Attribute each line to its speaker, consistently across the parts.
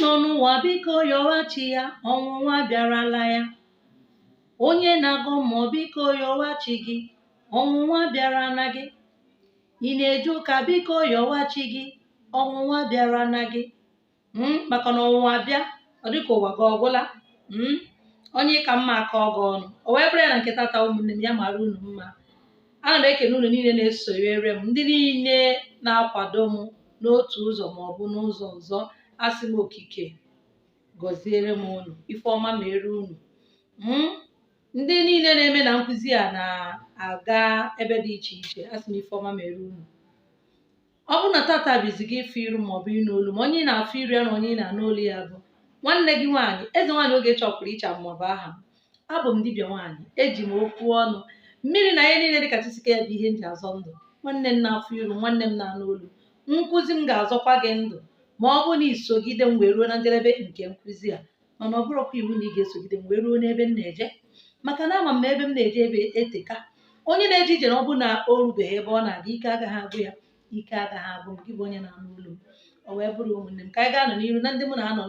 Speaker 1: Onye nọ n'ụwa, biko yọwa chi ya, ọnwụnwa bịarala ya. Onye na-agọ mmụọ, biko yọwa chi gị, ọnwụnwa bịara na gị. Ị na-eje ụka, biko yọwa chi gị, ọnwụnwa bịara na gị. Maka na ọnwụnwa bịa, ọ dịka ụwa gị ọgwụla. Onye ka mma aka ọgụ ọnụ o wee bụrụ ya na nke tata. Ụmụnne m, ya mara unu mma. Ana m ekene unu niile na-esonyere m, ndị niile na-akwado m n'otu ụzọ ma ọ bụ n'ụzọ ọzọ. Asị m okike gọziere m unu, ife ọma mere unu. Ndị niile na-eme na nkụzi a na-aga ebe dị iche iche, asị m ife ọma mere unu. Ọ bụrụ na tata bizi gị ịfụ iru ma ọ bụ ịnụ olu ma onye ị na-afụ iru ya na onye ị na-anụ olu ya bụ nwanne gị nwaanyị, Eze Nwaanyị Oge chọpụrụ iche maọbụ aha m. Abụ m dibịa nwaanyị, eji m okwu ọnụ mmiri na ihe niile dịka chisike ya bụ ihe m ji azọ ndụ. Nwanne m na-afụ iru, nwanne m na-anụ olu, nkụzi m ga-azọkwa gị ndụ ma ọ bụrụ na isogide m wee ruo na njedebe nke nkụzi a. Mana ọ bụrụkwa iwu na ị ga-esogide m wee ruo n'ebe m na-eje, maka na ama m na ebe m na-eje ebe eteka. Onye na-eje ije na ọ bụ na o rubeghị ebe ọ na-aga, ike agaghị agwụ ya, ike agaghị agwụ m. Gị bụ onye na-anụ olu m, o wee bụrụ ụmụnne m, ka anyị ga-anọ n'iru na ndị mụ na ha nọ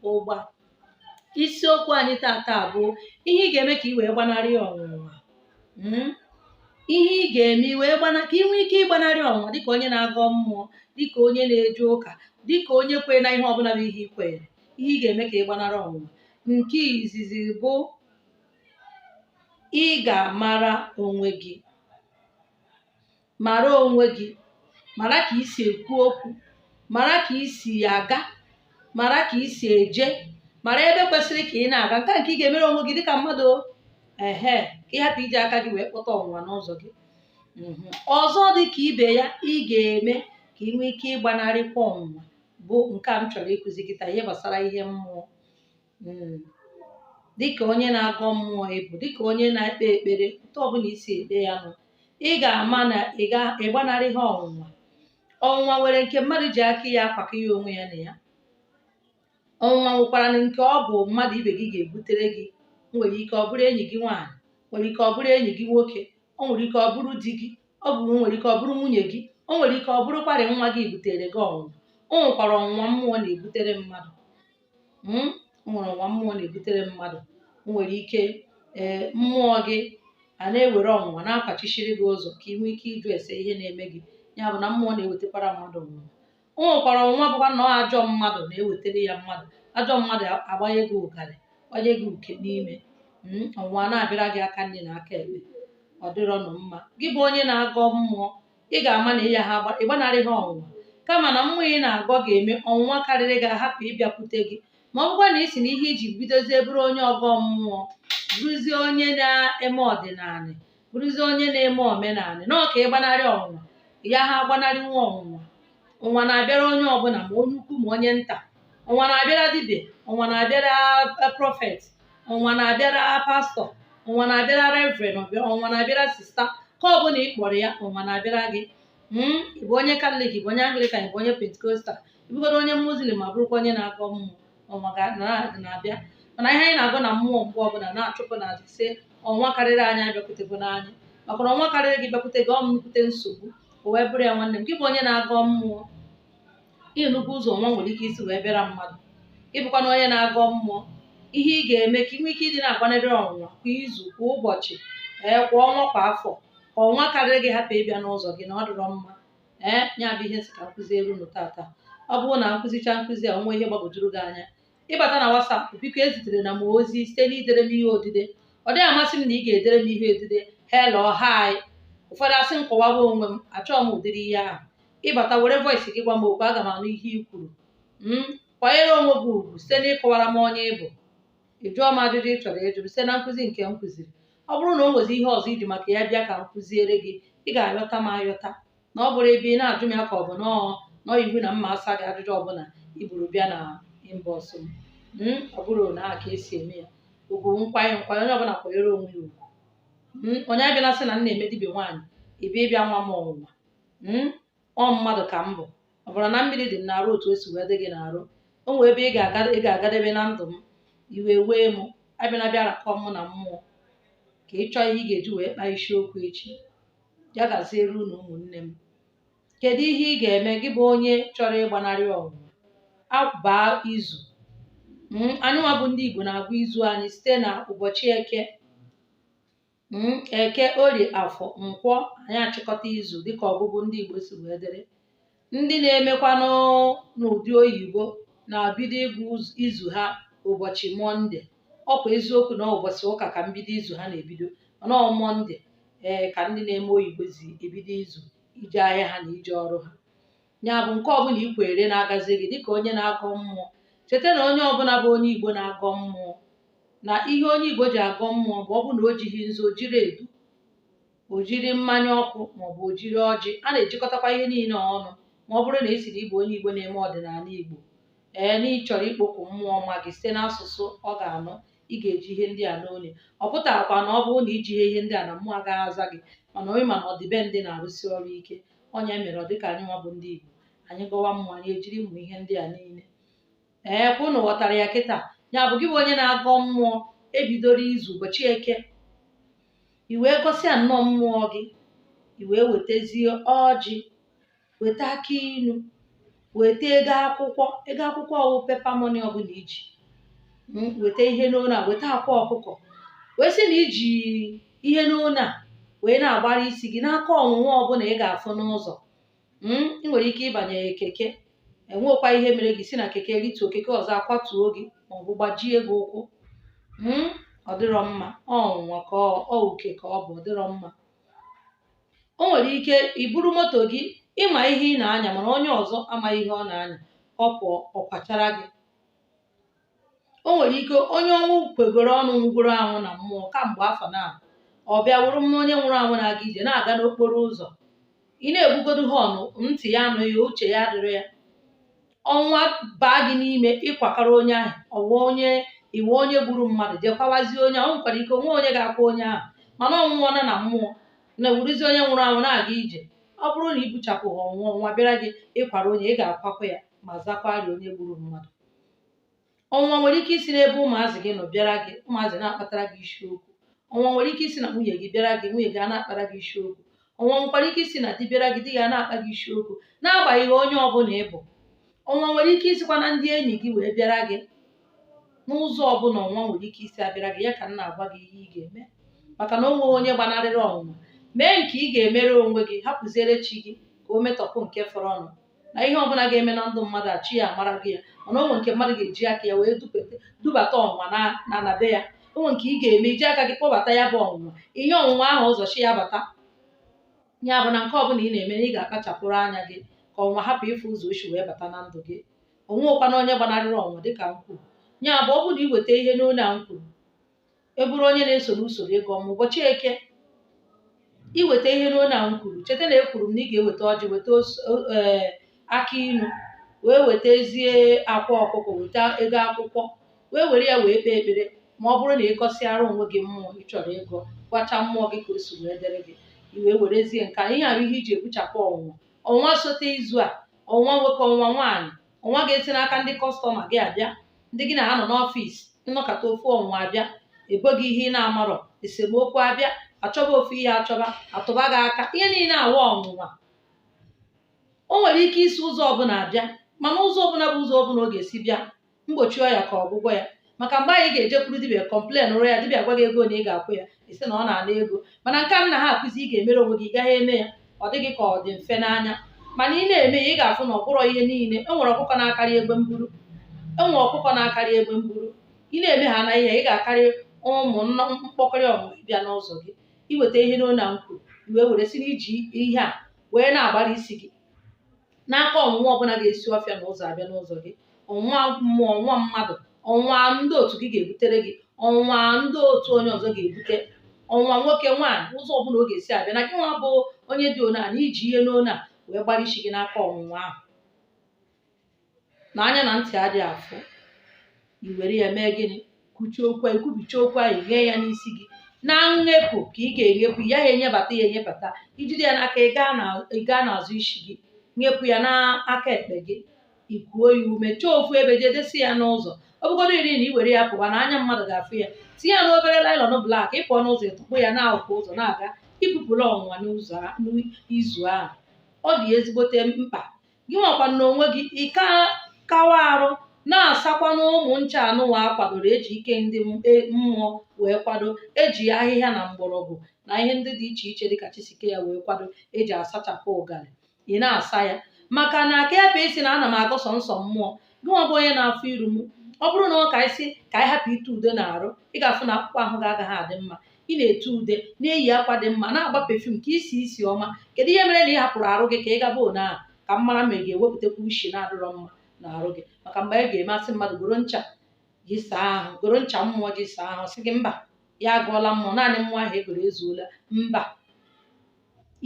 Speaker 1: n'ụgbọ a. Isiokwu anyị tata bụ ihe ị ga-eme ka ị wee gbanarị ọnwụnwa. Ihe ị ga-eme i wee gbana ka ị nwee ike ịgbanarị ọnwụnwa, dịka onye na-agọ mmụọ, dịka onye na-eje ụka, dịka onye kwere na ihe ọbụla bụ ihe ị kwere. Ihe ị ga-eme ka ị gbanarị ọnwụnwa, nke izizi bụ ị ga-amara onwe gị. Mara onwe gị, mara ka isi ekwu okwu, mara ka isi aga, mara ka isi eje, mara ebe kwesịrị ka ị na-aga. Nke a nke ị ga-emere onwe gị dịka mmadụ, ehe, ka ị hapụ iji aka gị wee kpọta ọnwụnwa n'ụzọ gị. Ọzọ dị ka ibe ya ị ga-eme ka ị nwee ike ịgbanarịkwa ọnwụnwa bụ nke a m chọrọ ịkụzi kịta, ihe gbasara ihe mmụọ. Dịka onye na-agọ mmụọ ịbụ, dịka onye na-ekpe ekpere, otu ọbụla isi ekpe ya nụ, ị ga-ama na ị ga-ịgbanarị ha ọnwụnwa. Ọnwụnwa nwere nke mmadụ ji aka ya akwakọ ya onwe ya na ya. Ọnwụnwa nwekwara na nke ọ bụ mmadụ ibe gị ga-ebutere gị. Nwere ike ọ bụrụ enyi gị nwaanyị, nwere ike ọ bụrụ enyi gị nwoke, o nwere ike ọ bụrụ di gị, ọ bụ nwere ike ọ bụrụ nwunye gị, o nwere ike ọ bụrụkwarị nwa gị butere gị ọnwụnwa. O nwekwara ọnwụnwa mmụọ na-ebutere mmadụ. O nwere ọnwụnwa mmụọ na-ebutere mmadụ. O nwere ike ee mmụọ gị a na-ewere ọnwụnwa na-akwachishiri gị ụzọ ka ị nwee ike ịjụ ese ihe na-eme gị. Ya bụ na mmụọ na-ewetakwara mmadụ ọnwụnwa. O nwekwara ọnwụnwa bụkwa na ọ ajọ mmadụ na-ewetara ya mmadụ. Ajọ mmadụ agbanye gị ụgarị, gbanye gị uke n'ime. Ọnwụnwa na-abịara gị aka nri na aka ekpe, ọ dịrọnụ mma. Gị bụ onye na-agọ mmụọ, ị ga-ama na ị ya ha ịgbanarị ha ọnwụnwa, kama na mmụọ ị na-agọ ga-eme ọnwụnwa karịrị ga-ahapụ ịbịakwute gị. Ma ọ bụkwa na ị si na ihe iji bidozie bụrụ onye ọgọ mmụọ, bụrụzie onye na-eme ọdịnala, bụrụzie onye na-eme omenala, na ọ ka ịgbanarị ọnwụnwa ya, ha agbanarị nwa ọnwụnwa. Ọnwụnwa na-abịara onye ọbụla, ma onye ukwu ma onye nta. Ọnwụnwa na-abịara dibịa, ọnwụnwa na-abịara prophet, ọnwụnwa na-abịara pastọ, ọnwụnwa na-abịara reverend, ọnwụnwa na-abịara sister, ka ọ bụla ị kpọrọ ya, ọnwụnwa na-abịara gị. Ị bụ onye Katọlik, ị bụ onye Anglican, ị bụ onye Pentecostal, ị bụgodo onye Muslim, ma bụrụkwa onye na-agọ mmụọ, ọnwụnwa na-abịa. Mana ihe anyị na-agọ na mmụọ mgbe ọbụla na-achụpụ na aja sị ọnwa karịrị anyị abịakwutekwu n'anya, maka na ọnwa karịrị gị bịakwute gị, ọ nnukwute nsogbu. O wee bụrụ ya, nwanne m, gị bụ onye na-agọ mmụọ, ịnụkwu ụzọ ọnwa nwere ike isi wee bịara mmadụ. Ịbụkwa na onye na-agọ mmụọ, ihe ị ga-eme ka ị nwee ike ịdị na-agbanarị ọnwụnwa kwa izu, kwa ụbọchị, ee, kwa ọnwa, kwa afọ, ka ọnwa karịrị gị hapụ ịbịa n'ụzọ gị, na ọ dịrọ mma. Ee, ya bụ ihe nsị ka nkụziere unu tata. Ọ bụrụ na nkụzicha nkụzi a, onwe ihe gbagwojuru gị anya, ịbata na WhatsApp, biko ezitere na m ozi site n'idere m ihe odide. Ọ dịghị amasị m na ị ga-edere m ihe odide "hello", "hi". Ụfọdụ asị m kọwaba onwe m. Achọghị m ụdịrị ihe ahụ. Ịbata were voice gị gwa m okwu, aga m anụ ihe i kwuru. Kwanyere onwe gị ugwu site n'ịkọwara m onye ị bụ. Ị jụọ m ajụjụ ị chọrọ ịjụ site na nkụzi nke m kụziri. Ọ bụrụ na o nwezi ihe ọzọ iji maka ya bịa ka m kụziere gị, ị ga-ayọta m ayọta, na ọ bụrụ ebe ị na-ajụ m ya ka ọ bụ nọọ nọọ iwu na mma asa gị ajụjụ ọbụla i buru bịa na inbox m. Ọ bụrụ na a ka esi eme ya, ugwu nkwanye nkwanye, onye ọbụla kwanyere onwe ya ugwu. Onye abịala sị na m na-eme dibịa nwaanyị, ịbịa ịbịa nwa m ọnwụnwa. Ọ mmadụ ka m bụ. Ọ bụrụ na mmiri dị m n'arụ otu o si wee dị gị n'arụ, o nwee ebe ị ga-agadebe na ndụ m, iwe wee m abịa bịa rakọ mụ na mmụọ ka ị chọọ ihe ị ga-eji wee kpaa isiokwu echi. Ya gaziere unu, ụmụnne m. Kedu ihe ị ga-eme, gị bụ onye chọrọ ịgbanarị ọnwụnwa? Abaa izu. Anyị nwa bụ ndị Igbo na-agụ izu anyị site na ụbọchị Eke, Eke, Orie, Afọ, Nkwọ. Anyị achịkọta izu dịka ọgụgụ ndị Igbo si wee dịrị. Ndị na-emekwanụ n'ụdị oyibo na-abido ịgụ izu ha ụbọchị Mọnde. Ọkwa eziokwu na ụbọchị ụka ka mbido izu ha na-ebido, mana ọ Mọnde ee ka ndị na-eme oyibo si ebido izu, ije ahịa ha na ije ọrụ ha. Ya bụ, nke ọbụla i kwere na-agazi gị dịka onye na-agọ mmụọ. Cheta na onye ọbụla bụ onye Igbo na-agọ mmụọ, na ihe onye Igbo ji agọ mmụọ bụ ọ bụ na o jighị nzu, o jiri edo, o jiri mmanya ọkụ, maọbụ o jiri ọjị. A na-ejikọtakwa ihe niile ọnụ. Ma ọ bụrụ na ị sị na ịbụ onye Igbo na-eme ọdịnala Igbo, ee, na ị chọrọ ikpokwu mmụọ ma gị site n'asụsụ ọ ga-anụ, ị ga-eji ihe ndị a n'onye. Ọ pụtarakwa na ọ bụrụ na iji ihe ndị a na mmụọ agaghị aza gị, mana onye ma na ọdịbendị na-arụsi ọrụ ike. Ọnya mere ọ dịka anyị nwa bụ ndị Igbo, anyị gọwa mmụọ, anyị ejiri ụmụ ihe ndị a niile. Ee, kwa unu ghọtara ya kịta. Ya bụ, gị bụ onye na-agọ mmụọ, ebidoro izu ụbọchị Eke, i wee gọsịa nnọọ mmụọ gị, i wee wetazie ọjị, weta akị inu, weta ego akwụkwọ. Ego akwụkwọ ọwụ paper money ọbụla iji, weta ihe n'onu a, weta akwa ọkụkọ, wee sị na iji ihe n'onu a wee na-agbara isi gị n'aka ọnwụnwa ọbụla ị ga-afụ n'ụzọ. Ị nwere ike ịbanye keke, enwekwa ihe mere gị si na keke rituo, keke ọzọ akwatuo gị maọbụ gbajie gị ụkwụ. Ọ dịrọ mma. Ọnwụnwa ka ọ uke ka ọ bụ, ọ dịrọ mma. O nwere ike iburu moto gị, ịma ihe ị na-anya, mana onye ọzọ amaghị ihe ọ na-anya, ọ pụọ ọkwachara gị. O nwere ike onye ọnwụ kwegoro ọnụ nwugoro anwụ na mmụọ kamgbe afọ na ọ bịa wụrụ mmụọ, onye nwụrụ anwụ na-aga ije na-aga n'okporo ụzọ, ị na-egbugodo họn, ntị ya anụghị, uche ya adịrị ya. Ọnwa baa gị n'ime, ịkwakọrọ onye ahụ, ọwụ onye iwe onye gburu mmadụ, jekwawazie onye ahụ. O nwekwara ike onwe onye ga-akwa onye ahụ, mana ọ nwụọna na mmụọ, na-ewuruzi onye nwụrụ anwụ na-aga ije. Ọ bụrụ na ibuchapụghị ọnwụnwa, ọnwa bịara gị ịkwara onye, ị ga-akwakwa ya ma zakwarị onye gburu mmadụ. Ọnwụnwa nwere ike isi n'ebe ụmụazị gị nọ bịara gị, ụmụazị na-akpatara gị isi okwu. Ọnwụnwa nwere ike isi na nwunye gị bịara gị, nwunye gị a na-akpara gị isi okwu. Ọnwụnwa nwekwara ike isi na di bịara gị, di gị a na-akpa gị isi okwu, n'agbanyeghị onye ọbụla ị bụ. Ọnwụnwa nwere ike isikwa na ndị enyi gị wee bịara gị. N'ụzọ ọbụla ọnwụnwa nwere ike isi abịara gị, ya ka m na-agwa gị ihe ị ga-eme, maka na o nweghị onye gbanarịrị ọnwụnwa. Mee nke ị ga-emere onwe gị, hapụziere chi gị ka o metọpụ nke fọrọ ọnụ. Na ihe ọbụla ga-eme na ndụ mmadụ a, chi ya amara gị ya. Mana o nwere nke mmadụ ga-eji aka ya wee dubata ọnwụnwa na na be ya. O nwere nke ị ga-eme, iji aka gị kpọbata ya bụ ọnwụnwa, ihe ọnwụnwa ahụ ụzọ chi ya bata. Ya bụ na nke ọbụla ị na-eme, na ị ga-akpachapụrụ anya gị ka ọnwụnwa hapụ ịfụ ụzọ ochi wee bata na ndụ gị. Onwekwana onye gbanarịrị ọnwụnwa dịka m kwuru. Ya bụ, ọ bụrụ na ị weta ihe n'onu a m kwuru, e bụrụ onye na-eso n'usoro ịgọ mmụọ ụbọchị Eke, iweta ihe n'onu a m kwuru, cheta na ekwuru m na ị ga-eweta ọjị, weta ee akị inu, wee wetazie akwa ọkụkọ, weta ego akwụkwọ, wee were ya wee kpee ekpere. Ma ọ bụrụ na ị gọsịara onwe gị mmụọ ị chọrọ ịgọ, gwacha mmụọ gị ka o si wee dịrị gị, i wee werezie nke a. Ihe a bụ ihe iji egbuchapụ ọnwụnwa. Ọnwụnwa sote izu a, ọnwụnwa nwoke, ọnwụnwa nwaanyị, ọnwụnwa ga-esi n'aka ndị customer gị abịa, ndị gị na ha nọ n'ọfịs, ịnọkọta ofu ọnwụnwa abịa, ebo gị ihe ị na-amarọ, esemokwu abịa, achọba ofu ihe achọba, atụba gị aka, ihe niile awa ọnwụnwa. O nwere ike isi ụzọ ọbụla abịa, mana ụzọ ọbụla bụ ụzọ ọbụla ọ ga-esi bịa, mgbochi ọya ka ọgwụgwọ ya. Maka mgbe anyị ga-ejekwuru dibịa complain rụọ ya, dibịa gwa gị ego na ị ga-akwụ ya, isi na ọ na-ana ego. Mana nke a m na ha akụzi, ị ga-emere onwe gị, ị gaghị eme ya ọ dịghị ka ọ dị mfe n'anya, mana ị na-eme ya, ị ga-afụ na ọ bụrọ ihe niile. E nwere ọkụkọ na-akarị egbe mburu, e nwere ọkụkọ na-akarị egbe mburu. Ị na-eme ha na ihe, ị ga-akarị ụmụ mkpọkọrọ ọnwụnwa bịa n'ụzọ gị. Iweta ihe n'onu a m kwuru, i wee were si n'iji ihe a wee na-agbara isi gị n'aka ọnwụnwa ọbụla ga-esi ọfịa na ụzọ abịa n'ụzọ gị, ọnwụnwa mmụọ, ọnwụnwa mmadụ, ọnwụnwa ndị otu gị ga-ebutere gị, ọnwụnwa ndị otu onye ọzọ ga-ebute, ọnwụnwa nwoke, nwaanyị, ụzọ ọbụla ọ ga-esi abịa, na gị nwa bụ onye dị one a na iji ihe n'onu a wee gbara isi gị n'aka ọnwụnwa ahụ, na anya na ntị adịghị afụ. I were ya mee gịnị? Kwuchie okwu ahụ, ikwubicha okwu ahụ, ghee ya n'isi gị na nghepụ ka ị ga-eghepụ ya, ha enyebata ya enyebata. Ijide ya n'aka, ị gaa n'azụ isi gị, nyepụ ya n'aka ekpe gị, ikuo ya ume, chọọ ofu ebe jee desi ya n'ụzọ. Ọ bụgodo iri na i were ya pụwa na anya mmadụ ga-afụ ya, tinye ya n'obere nylon black, ịpụọ n'ụzọ, ịtụkpụ ya n'akụkụ ụzọ na-aga, ibupụla ọnwụnwa n'ụzọ n'izu ahụ. Ọ dị ezigbote mkpa. Gị nwakwa n'onwe gị, ị ka kawa arụ na-asa Na-asakwanụ ụmụ ncha anụnwa akwadoro eji ike ndị mmụọ wee kwado, eji ahịhịa na mgbọrọgwụ na ihe ndị dị iche iche dịka chisike ya wee kwado, eji asachapụ ụgalị. Ị na-asa ya maka na aka ebe isi na ana m agụ sọ nsọ mmụọ. Gị nwa bụ onye na-afụ iru m, ọ bụrụ na ọ ka isi ka anyị hapụ ite ude na-arụ, ị ga-afụ na akpụkpọ ahụ gị agaghị adị mma. Ị na-ete ude, na-eyi akwa dị mma, na-agba perfume ka isi isi ọma. Kedu ihe mere na ị hapụrụ arụ gị ka ị gaba one ahụ ka m mara ma ị ga-ewepụtakwa ushi na-adịrọ mma na arụ gị? Maka mgbe anyị ga-emasị mmadụ goro ncha ji saa ahụ, goro ncha mmụọ ji saa ahụ, sị gị mba, ya agụọla mmụọ, naanị mmụọ ahụ egoro ezuola. Mba,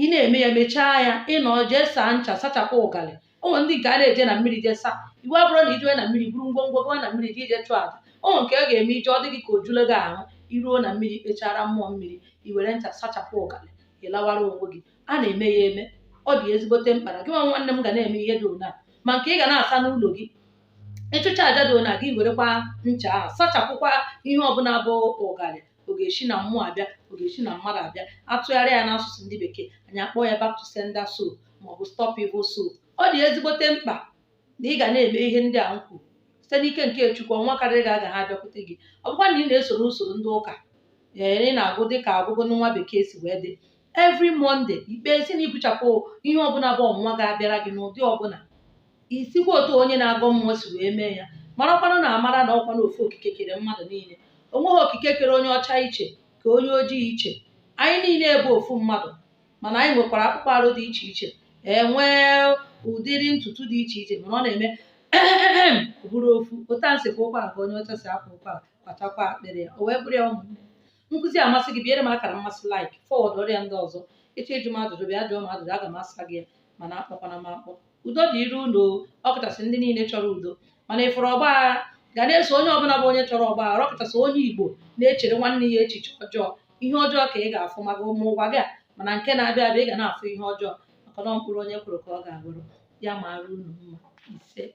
Speaker 1: ị na-eme ya, mechaa ya, ịnọ jee saa ncha, sachapụ ụgalị. O nwere ndị nke a na-eje na mmiri jee saa. Iwu abụrụ na ijewe na mmiri buru ngwongwo gawa na mmiri ije chụọ aja. O nwere nke ọ ga-eme ije ọ dị gị ka o jule gị ahụ, iruo na mmiri kpechara mmụọ mmiri, i were ncha sachapụ ụgalị, ị lawara onwe gị. A na-eme ya eme, ọ dị ezigbote mkpa na gị nwa nwanne m ga na-eme ihe dị ona, ma nke ị ga na-asa n'ụlọ gị. Ịchụcha aja dị ona gị, werekwa ncha ahụ sachapụkwa ihe ọbụla bụ ụgalị. Ọ ga-esi na mmụọ abịa, ọ ga-esi na mmadụ abịa. Atụgharịa ya n'asụsụ ndị bekee, anyị akpọọ ya back to sender soap maọbụ stop evil soap. Ọ dị ezigbote mkpa na ị ga na-eme ihe ndị a m kwuru. Site n'ike nke Chukwu, ọnwa karịrị gị agaghị abịakwute gị. Ọ bụkwa na ị na-esoro usoro ndị ụka, ee, ị na-agụ dịka agụgụ nwa bekee si wee dị, every Monday ikpe si na ibuchapụ ihe ọbụla bụ ọnwụnwa ga-abịara gị n'ụdị ọbụla. Isikwa otu onye na-agọ mmụọ si wee mee ya, marakwanụ na amara na ọkwa na ofu okike kere mmadụ niile. O nweghị okike kere onye ọcha iche ka onye ojii iche. Anyị niile bụ ofu mmadụ, mana anyị nwekwara akpụkpọ arụ dị iche iche, ee, nwee ụdịrị ntutu dị iche iche, mana ọ na-eme bụrụ ofu ụta nsị kwa ụkwara ka onye ọcha si akwa ụkwara, kwachakwa akpịrị ya, o wee bụrụ ya. Ụmụnne, nkụzi amasị gị, biere m akara mmasị, like, forward ọrịa ndị ọzọ. Ịchọ ịjụ m ajụjụ, bịa jụọ m ajụjụ, aga m asa gị ya, mana akpọkwana m akpọ. Udo dị iru ụlọ, ọkachasị ndị niile chọrọ udo. Mana ịfụrụ ọgbaghara ga na-eso onye ọbụla bụ onye chọrọ ọgbaghara, ọkachasị onye Igbo na-echere nwanne ya echiche ọjọọ. Ihe ọjọọ ka ị ga-afụ maka ụmụ ụwa gị a, mana nke na-abịa abịa, ị ga na-afụ ihe ọjọọ, maka na mkpụrụ onye kwuru ka ọ ga-abụrụ ya. Mara unu mma. Ise.